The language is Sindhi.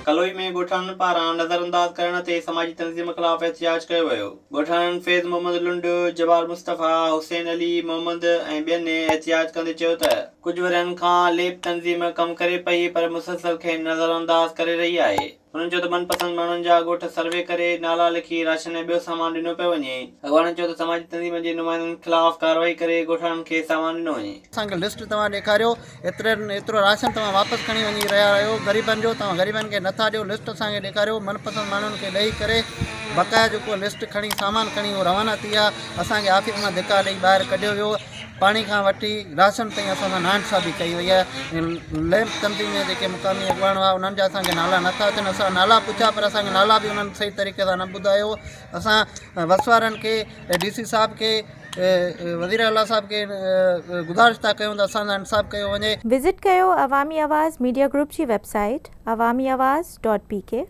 ڪلوئي ۾ ڳوٺاڻن پاران نظرانداز ڪرڻ تي سماجي تنظيم خلاف احتجاج ڪيو ويو. ڳوٺاڻن فيض محمد لنڊ، جبار مصطفيٰ، حسين علي محمد ۽ ٻين احتجاج ڪندي چيو ته ڪجهه ورهين کان ليپ تنظيم ڪم ڪري پئي پر مسلسل کين نظرانداز ڪري رهي آهي. هنن چيو ته من پسند ماڻهن جا ڳوٺ سروي ڪري نالا لکي راشن ۽ ٻيو سامان ڏنو پيو وڃي. اڳواڻن چيو ته سماجي تنظيمن جي نمائندن خلاف ڪارروائي ڪري ڳوٺاڻن کي سامان ڏنو وڃي. اسان کي لسٽ توهان ڏيکاريو ايتري ايترو راشن توهان واپس کڻي وڃي رهيا آهيو غريبن جو توهان غريبن کي نٿا ڏيو لسٽ اسان کي ڏيکاريو من پسند ماڻهن کي ڏئي ڪري بقايا جيڪو لسٽ کڻي سامان کڻي هو روانا ٿي ويا اسان کي آفيس مان ڌڪا ڏئي ٻاهر ڪڍيو ويو پاڻي کان وٺي راشن تائين اسان سان ناانصافي ڪئي وئي آهي ۽ ليمپ تنظيم جا جيڪي مقامي اڳواڻ هئا انهن جا اسان کي نالا نٿا اچن اسان نالا پڇيا پر اسان کي نالا به انهن صحيح طريقي سان نه ٻڌايو اسان وس وارن کي ڊي سي صاحب کي وزير اعليٰ صاحب کي گذارش ٿا ڪيون ته اسان سان انصاف ڪيو وڃي. وزٽ ڪيو عوامي آواز ميڊيا گروپ جي web site Awami Awaz dot P K.